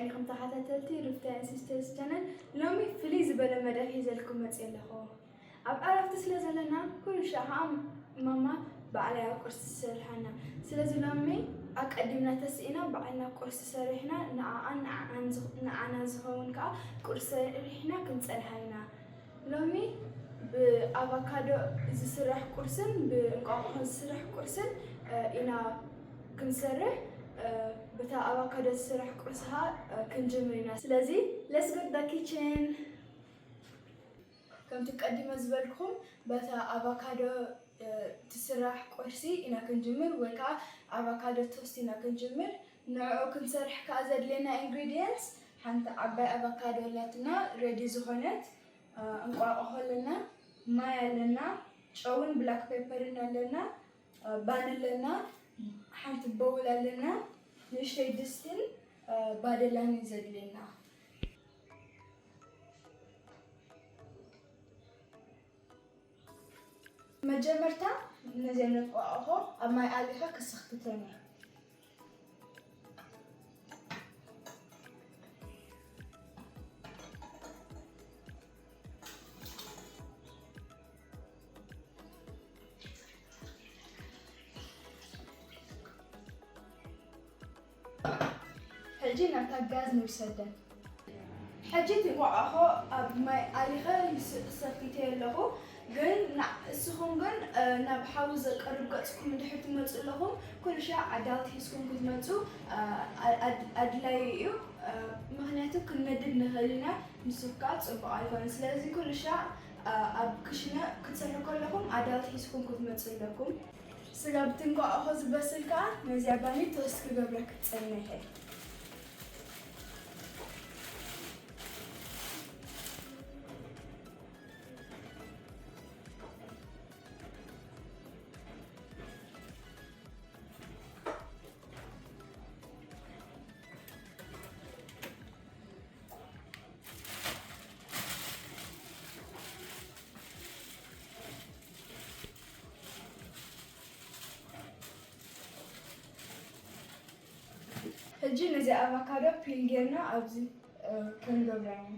ዲኹም ተኸታተልቲ ሩፍታ ኤንድ ሲስተርስ ቻነል? ሎሚ ፍልይ ዝበለ መደብ ሒዘልኩም መፅየ ኣለኹ። ኣብ ዕረፍቲ ስለ ዘለና ኩሉ ሻዕ ከዓ ማማ ባዕላ እያ ቁርሲ ትሰርሓና። ስለዚ ሎሚ ኣቀዲምና ተስኢና ባዕልና ቁርሲ ሰሪሕና ንዓኣን ንዓኣን ዝኽ-፣ ንዓና ዝኸውን ከዓ ቁርሲ ሰሪሕና ክንፀንሓ ኢና። ሎሚ ብኣቫካዶ ዝስራሕ ቁርስን ብእንቋቑሖ ዝስራሕ ቁርስን፣ እ፣ ኢና ክንሰርሕ። እ፣ ብታ ኣቫካዶ ዝስራሕ ቁርሲ ኸኣ፣ እ፣ ክንጅምር ኢና። ስለዚ let's go to the kitchen። ከምቲ ቀዲመ ዝበልኩኹም በታ ኣቫካዶ፣ እ፣ ትስራሕ ቁርሲ ኢና ክንጅምር ወይ ከዓ ኣቫካዶ ቶስት ኢና ክንጅምር። ንዕኡ ክንሰርሕ ከዓ ዘድልየና ኢንግሪዲየንትስ ሓንቲ ዓባይ ኣቫካዶ ኣላትና ሬዲ ዝኾነት፣ እ፣ እንቋቑሖ ኣለና፣ ማይ ኣለና፣ ጨውን ብላክ ፔፐርን ኣለና፣ እ፣ ባን ኣለና፣ ሓንቲ ቦውል ኣለና፣ ንእሽተይ ድስትን፣ እ፣ ባደላን እዩ ዘድልየና። መጀመርታ ነዚኦም ነጥቋቑሖ ኣብ ማይ ኣሊኻ ክስኽትተን እየ። ሕጂ ናብታ ጋዝ ንውሰደን። ሕጂ እቲ እንቋቑሖ ኣብ ማይ ኣሊኸ ምስ-፣ ሰኪተዮ ኣለኹ። ግን ና-፣ እስኹም ግን፣ እ፣ ናብ ሓዊ ዘቀርብ ገጽኩም እንድሕር ትመጹ ኣለኹም፣ ኩሉ ሻዕ ኣዳልት ሒዝኩም ክትመጹ፣ እ፣ ኣድ-፣ ኣድ-፣ ኣድላዪ እዩ። እ፣ ምኽንያቱ ክንነድድ ንኽእል ኢና፣ ንሱ ከዓ ጽቡቕ ኣይኮነን። ስለዚ ኩሉ ሻዕ፣ እ፣ ኣብ ክሽነ ክትሰርሑ ከለኹም ኣዳልት ሒዝኩም ክትመጹ ኣለኩም። ስጋ ብቲ እንቋቑሖ ዝበስል ከኣ ነዚኣ ባኒ ቶስት ክገብረ ክጸንሕ እየ። ሕጂ ነዚ ኣቫካዶ ፒል ጌርና ኣብዚ፣ እ፣ ክንገብራ ኢና።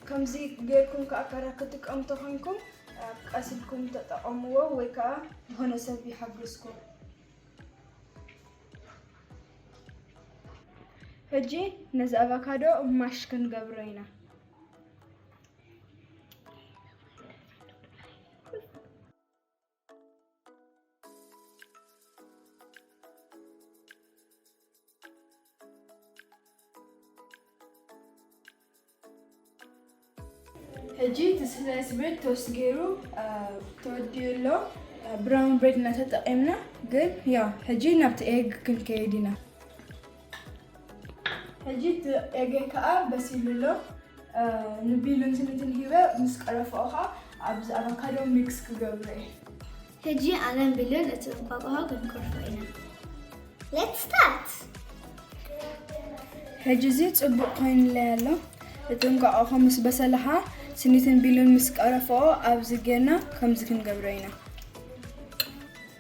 ከምዚ ጌርኩም ከኣ ካራ ክትጥቀሙ ተኾይንኩም፣ ቀስ ኢልኩም ተጠቐምዎ ወይ ከኣ ዝኾነ ሰብ ይሓግዝኩም። ሕጂ ነዚ ኣቫካዶ ማሽ ክንገብሮ ኢና። ሕጂ እቲ ስላይስ ብሬድ ቶስት ገይሩ፣ እ፣ ተወዲኡ ኣሎ። እ፣ ብራውን ብሬድ እናተጠቒምና ግን፣ ያው፣ ሕጂ ናብቲ ኤግ ክንከይድ ኢና። ሕጂ እቲ ኤገይ ከኣ በሲሉ ኣሎ። እ፣ ንቢሉን ስኒትን ሂበ ምስ ቀረፍኦ ከኣ ኣብዚ ኣቫካዶ ሚክስ ክገብሮ እየ። ሕጂ ኣነን ቢሉን እቲ እንቋቑሖ ክንቆርፎ ኢና። Let's start! ሕጂ እዚ ጽቡቕ ኮይኑለይ ኣሎ። እቲ እንቋቑሖ ምስ በሰለ ከኣ ስኒትን ቢሉን ምስ ቀረፍኦ ኣብዚ ጌርና ከምዚ ክንገብሮ ኢና።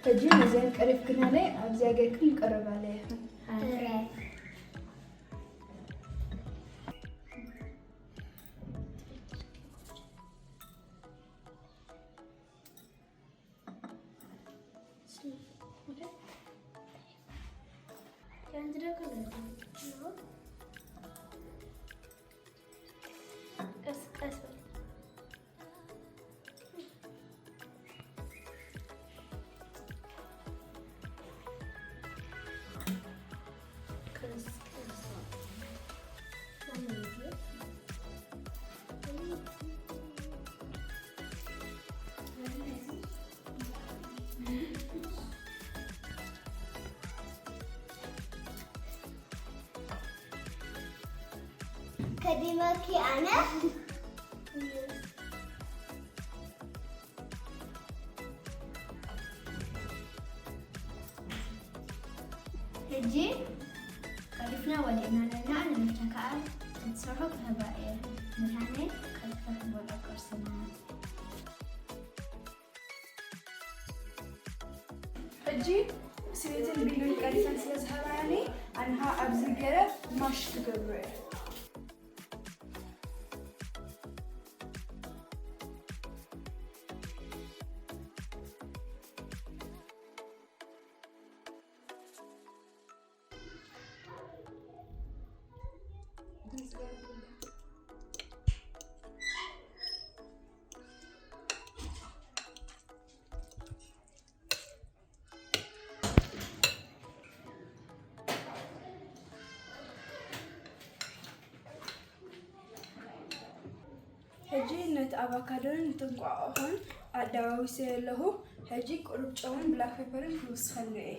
ሕጂ ነዚአን ቀሪብክናለይ ኣብዚኣ ጌርክን ቀረባለይ ኢኽን። ሕራይ። ቀስ ቀስ በል። ቀስ ቀስ። ዲመኪ ኣነ። ሕጂ ቀሊፍና ወዲእና ኣለና። ንመቻ ከኣ ክትሰርሖ ክህባ እየ። መድሃኔ ቀልጥፈ ክበልዖ ቁርስና። ሕጂ ስሌትን ቢሉን ቀሊፈን ስለ ዝሃባያኒ ኣንሃ ኣብዚ ገረ ማሽ ክገብሮ እየ። ሕጂ ነቲ ኣቫካዶን ነቲ እንቋቑሖን ኣደባቢሰዮ ኣለኹ። ሕጂ ቁሩብ ጨውን ብላክ ፔፐርን ክውስኸሉ እየ።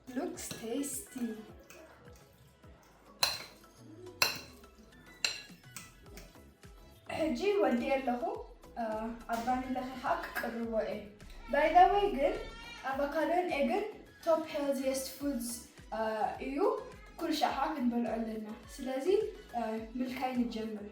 Looks tasty. ሕጂ ወዲኤ ኣለኹ። ኣብ ባኒ ለኺኻ ክቅርቦ እየ። By the way ግን ኣቫካዶን ኤግን top healthiest foods እዩ። ኩሉ ሻዕ ክንበልዖ ኣለና። ስለዚ ምልካይ ንጀምር።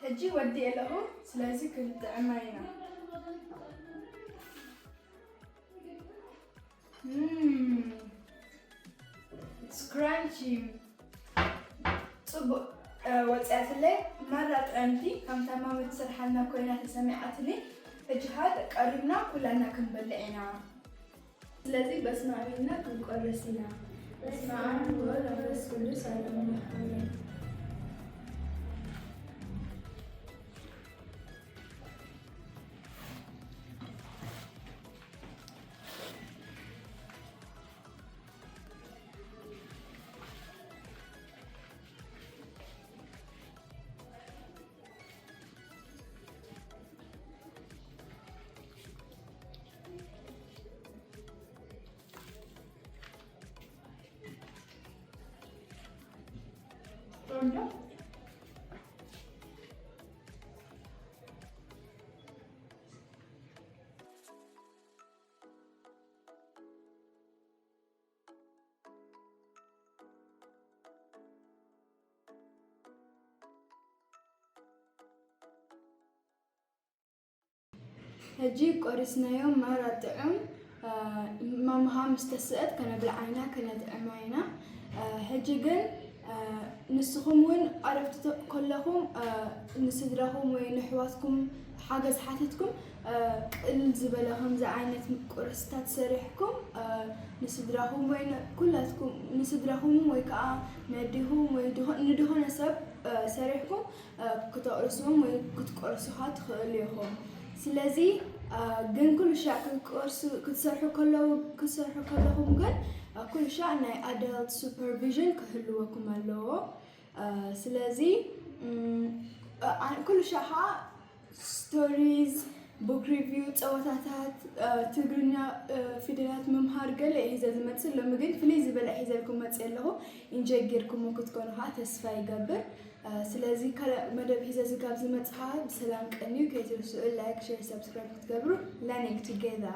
ሕጂ ወዲኤ ኣለኹ፣ ስለዚ ክንጥዕማ ኢና። Mm. It's crunchy. ጽቡቕ ወጽያትለይ። ማራ ጥዕምቲ፣ ከም ታማሚ ትሰርሓልና ኮይና ተሰሚዓትኒ። ሕጂ ኸኣ ቀሪብና ኩላና ክንበልዕ ኢና። ስለዚ በስመ ኣብ ኢልና ክንቆርስ ኢና። በስመ ኣብ ወወልድ ወመንፈስ ቅዱስ ኣሐዱ ኣምላክ ኣሜን። ሕጂ ቆሪስናዮ ማራ ጥዑም። ማማኻ ምስ ተስአት ከነብልዓ ኢና፣ ከነጥዕማ ኢና። ሕጂ ግን ንስኹም እውን ዕረፍቲ ከለኹም ንስድራኹም ወይ ንሕዋትኩም ሓገዝ ሓቲትኩም ቅልል ዝበለ ከምዚ ዓይነት ቁርስታት ሰሪሕኩም ንስድራኹም ወይ ኩላትኩም ንስድራኹም ወይ ከዓ ነዲኹም ወይ ንድኾነ ሰብ ሰሪሕኩም ክተቕርስዎም ወይ ክትቆርሱኻ ትኽእሉ ኢኹም። ስለዚ ግን ኩሉ ሻዕ ክትሰርሑ ከለዉ ክትሰርሑ ከለኹም ግን ኩሉ ሻዕ ናይ ኣዳልት ሱፐርቪዥን ክህልወኩም ኣለዎ። ስለዚ ኩሉ ሻዕ ከዓ ስቶሪዝ፣ ቡክ ሪቪው፣ ፀወታታት፣ ትግርኛ ፊደላት ምምሃር ገለ ሒዘ ዝመፅእ። ሎሚ ግን ፍልይ ዝበለ ሒዘልኩም መፅእ ኣለኹ። ኢንጆይ ጌርኩሞ ክትኮኑ ከዓ ተስፋ ይገብር። ስለዚ ካልእ መደብ ሒዘ ዝጋብ ዝመፅእ ከዓ ብሰላም ቀንዩ። ከይትርስዑ ላይክ፣ ሼር፣ ሰብስክራይብ ክትገብሩ። Learning together.